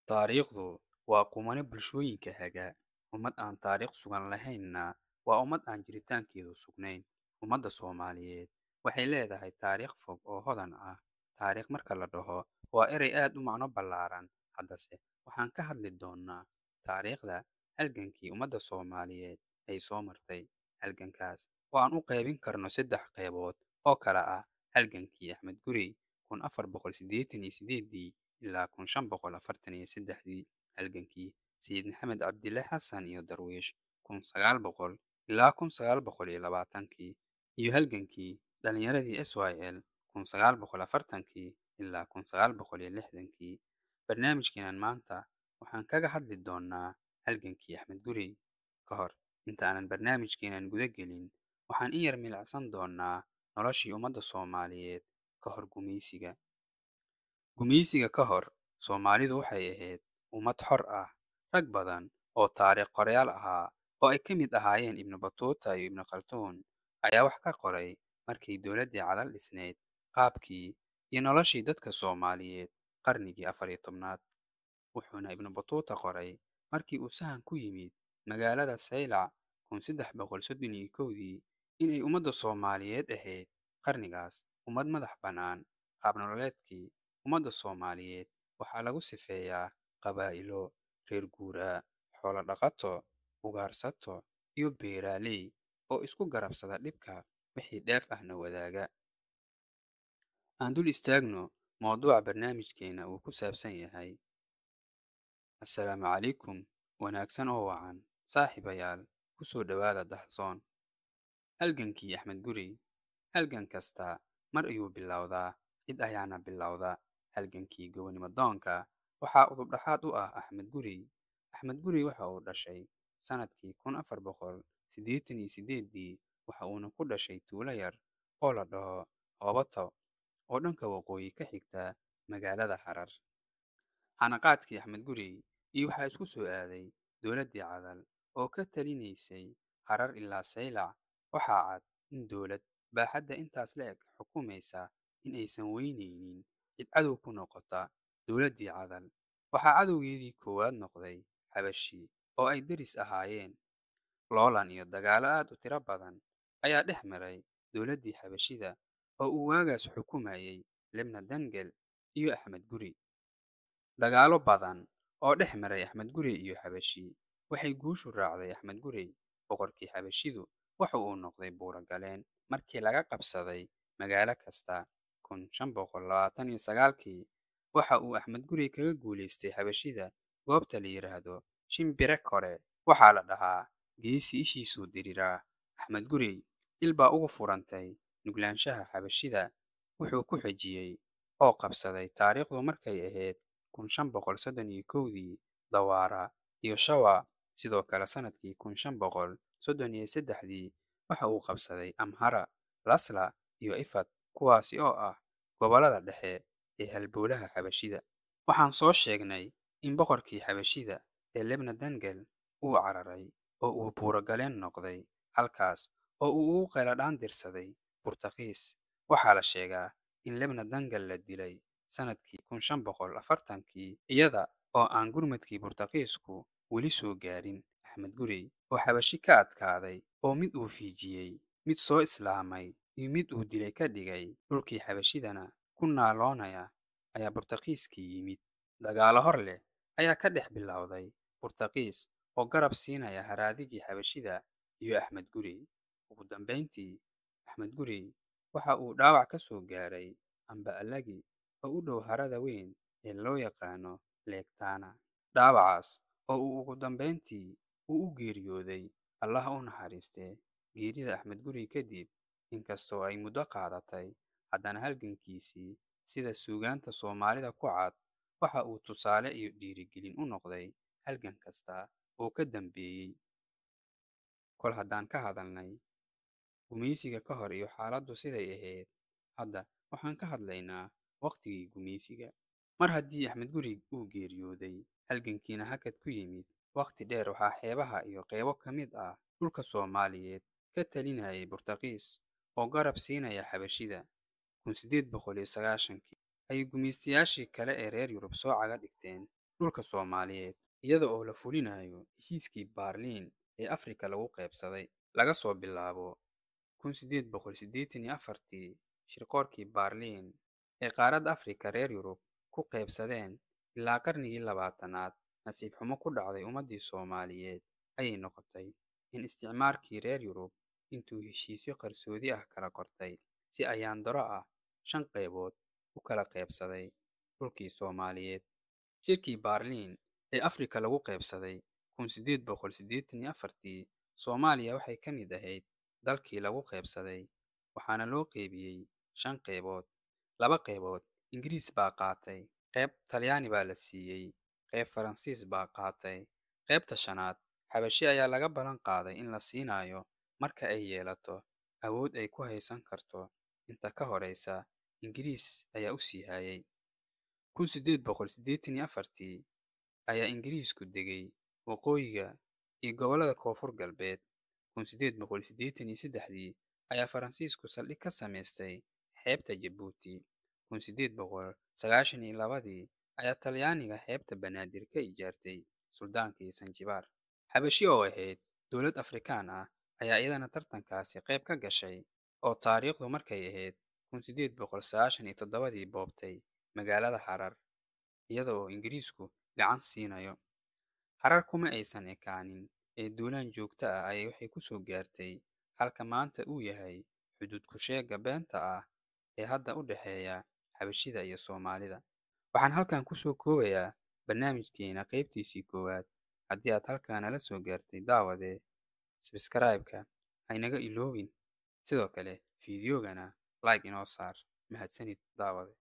Taariikhdu waa qumane bulshooyinka haga. Ummad aan taariikh sugan lahaynna waa ummad aan jiritaankeedu sugnayn. Ummadda Soomaaliyeed waxay leedahay taariikh fog oo hodan ah. Taariikh marka la dhaho waa erey aad u macno ballaaran. Haddase waxaan ka hadli doonnaa taariikhda halgankii ummadda Soomaaliyeed ay soo martay. Halgankaas oo aan u qaybin karno saddex qaybood oo kala ah: halgankii Axmed Gurey 1488 ilaa 1543, halgankii Sayid Maxamed Cabdille Xasan iyo Darwiish 1900 ilaa 1920, iyo halgankii dhalinyaradii SYL 1940 ilaa 1960. Barnaamijkeenan maanta waxaan kaga hadli doonnaa halgankii Axmed Gurey. Ka hor inta aanan barnaamijkeenan guda gelin, waxaan in yar milicsan doonnaa noloshii ummadda Soomaaliyeed ka hor gumaysiga. Gumaysiga ka hor, Soomaalidu waxay ahayd ummad xor ah. Rag badan oo taariikh qorayaal ahaa oo ay ka mid ahaayeen Ibnu Batuuta iyo Ibnu Khaltuun ayaa wax ka qoray markii dowladdii Cadal dhisnayd, qaabkii iyo noloshii dadka Soomaaliyeed qarnigii 14aad. Wuxuuna Ibnu Batuuta qoray markii uu sahan ku yimid magaalada Saylac 1331 inay ummadda Soomaaliyeed ahayd qarnigaas ummad madax bannaan. Qaab nololeedkii ummadda Soomaaliyeed waxaa lagu sifeeyaa qabaa'ilo, reer guuraa, xoolo dhaqato, ugaarsato iyo beeraley oo isku garabsada dhibka, wixii dheef ahna wadaaga. Aan dul istaagno mowduuca barnaamijkeena uu ku saabsan yahay. Assalaamu calaykum, wanaagsan oo wacan, saaxiibayaal, ku soo dhowaada Dahsoon. Halgankii Axmed Gurey. Halgan kasta mar ayuu bilowdaa, cid ayaana bilowda. Halgankii gobonimo doonka waxaa udub dhexaad u ah Axmed Gurey. Axmed Gurey waxa uu dhashay sanadkii 1488, waxa uuna ku dhashay tuulo yar oo la dhaho Hoobato oo dhanka waqooyi ka xigta magaalada Harar. Hanaqaadkii Axmed Gurey iyo waxaa isku soo aaday dowladdii Cadal oo ka talinaysay Harar ilaa Saylac. Waxaa cad in dowlad baaxadda intaas la eg xukumaysa in aysan weyneynin cid cadow ku noqota. Dowladdii Cadal waxaa cadowgeedii koowaad noqday Xabashi oo ay deris ahaayeen. Loolan iyo dagaallo aad u tiro badan ayaa dhex maray dowladdii Xabashida oo uu waagaas xukumayay Lebna Dengel iyo Axmed Gurey. Dagaallo badan oo dhex maray Axmed Gurey iyo Xabashi waxay guushu raacday Axmed Gurey. Boqorkii Xabashidu waxa uu noqday buuro-galeen markii laga qabsaday magaalo kasta. 1529 waxa uu Axmed Gurey kaga guulaystay Xabashida goobta la yiraahdo Shimbire Kore. Waxaa la dhahaa geesi ishiisuu diriiraa. Axmed Gurey il baa ugu furantay nuglaanshaha Xabashida. Wuxuu ku xejiyey oo qabsaday taariikhdu markay ahayd 1531 Dawaara iyo Shawa. Sidoo kale sanadkii 1533 waxa uu qabsaday Amhara, Lasla iyo Ifat, kuwaasi oo ah gobollada dhexe ee halbowlaha Xabashida. Waxaan soo sheegnay in boqorkii Xabashida ee Lebna Dengel uu cararay oo uu buuro-galeen noqday, halkaas oo uu ugu qayladhaan dirsaday Burtaqiis. Waxaa la sheegaa in Lebna Dengel la dilay sanadkii 1540 iyada oo aan gurmadkii Burtaqiisku weli soo gaarin. Axmed Gurey oo Xabashi ka adkaaday oo mid uu fiijiyey, mid soo islaamay iyo mid uu dilay ka dhigay, dhulkii Xabashidana ku naaloonaya, ayaa Burtaqiiskii yimid. Dagaallo hor leh ayaa ka dhex bilowday Burtaqiis oo garab siinaya haraadigii Xabashida iyo Axmed Gurey. Ugu dambeyntii, Axmed Gurey waxa uu dhaawac ka soo gaaray Amba Alagi oo u dhow harada weyn ee loo yaqaano Lake Tana. Dhaawacaas oo uu ugu dambeyntii uu u geeriyooday, Allah u naxariistee. Geerida Axmed Gurey kadib, inkastoo ay muddo qaadatay, haddana halgankiisii sida suugaanta Soomaalida ku cad waxa uu tusaale iyo dhiirigelin u noqday halgan kasta oo ka dambeeyey. Kol haddaan ka hadalnay gumaysiga ka hor iyo xaaladdu siday ahayd, hadda waxaan ka hadlaynaa waqtigii gumaysiga. Mar haddii Axmed Gurey uu geeriyooday, halgankiina hakad ku yimid, waqti dheer waxaa xeebaha iyo qaybo ka mid ah dhulka Soomaaliyeed ka talinayay Burtaqiis oo garab siinaya Xabashida. 1890 ayay gumaystayaashii kale ee reer Yurub soo caga dhigteen dhulka Soomaaliyeed iyada oo la fulinayo heshiiskii Baarliin ee Afrika lagu qaybsaday. Laga soo bilaabo 1884-tii shirqoolkii Baarliin ee qaaradda Afrika reer Yurub ku qaybsadeen ilaa qarnigii 20aad, nasiib xumo ku dhacday ummaddii Soomaaliyeed ayay noqotay in isticmaalkii reer Yurub intuu heshiisyo qarsoodi ah kala qortay si ayaan daro ah 5 qaybood u kala qaybsaday dhulkii Soomaaliyeed. Shirkii Baarliin ee Afrika lagu qaybsaday 1884-tii, Soomaaliya waxay ka mid ahayd dalkii lagu qaybsaday, waxaana loo qaybiyey 5 qaybood. 2 qaybood Ingiriis baa qaatay, qayb Talyaani baa la siiyey, qayb Faransiis baa qaatay. Qaybta shanaad Xabashi ayaa laga ballan qaaday in la siinayo marka ay yeelato awood ay ku haysan karto. Inta ka horeysa Ingiriis ayaa u sii hayay. 1884-tii ayaa Ingiriisku degay waqooyiga iyo gobollada Koonfur Galbeed. 1883-dii ayaa Faransiisku saldhig ka samaystay xeebta Jabuuti. 1892-dii ayaa Talyaaniga xeebta Banaadir ka ijaartay Suldaankii Sanjibaar. Xabashi oo ahayd dowlad Afrikaan ah ayaa iyadana tartankaasi qayb ka gashay oo taariikhdu markay ahayd 1897-dii boobtay magaalada Harar iyada oo Ingiriisku gacan siinayo. Harar kuma aysan ekaanin ee duulaan joogto ah ayay waxay ku soo gaartay halka maanta uu yahay xuduud ku sheegga beenta ah ee hadda u dhexeeya Xabashida iyo Soomaalida. Waxaan halkan ku soo koobayaa barnaamijkeena qaybtiisii koowaad. Haddii aad halkan nala soo gaartay daawade, subscribe-ka ha inaga iloobin. Sidoo kale fiidiyoogana like inoo saar. Mahadsanid daawade.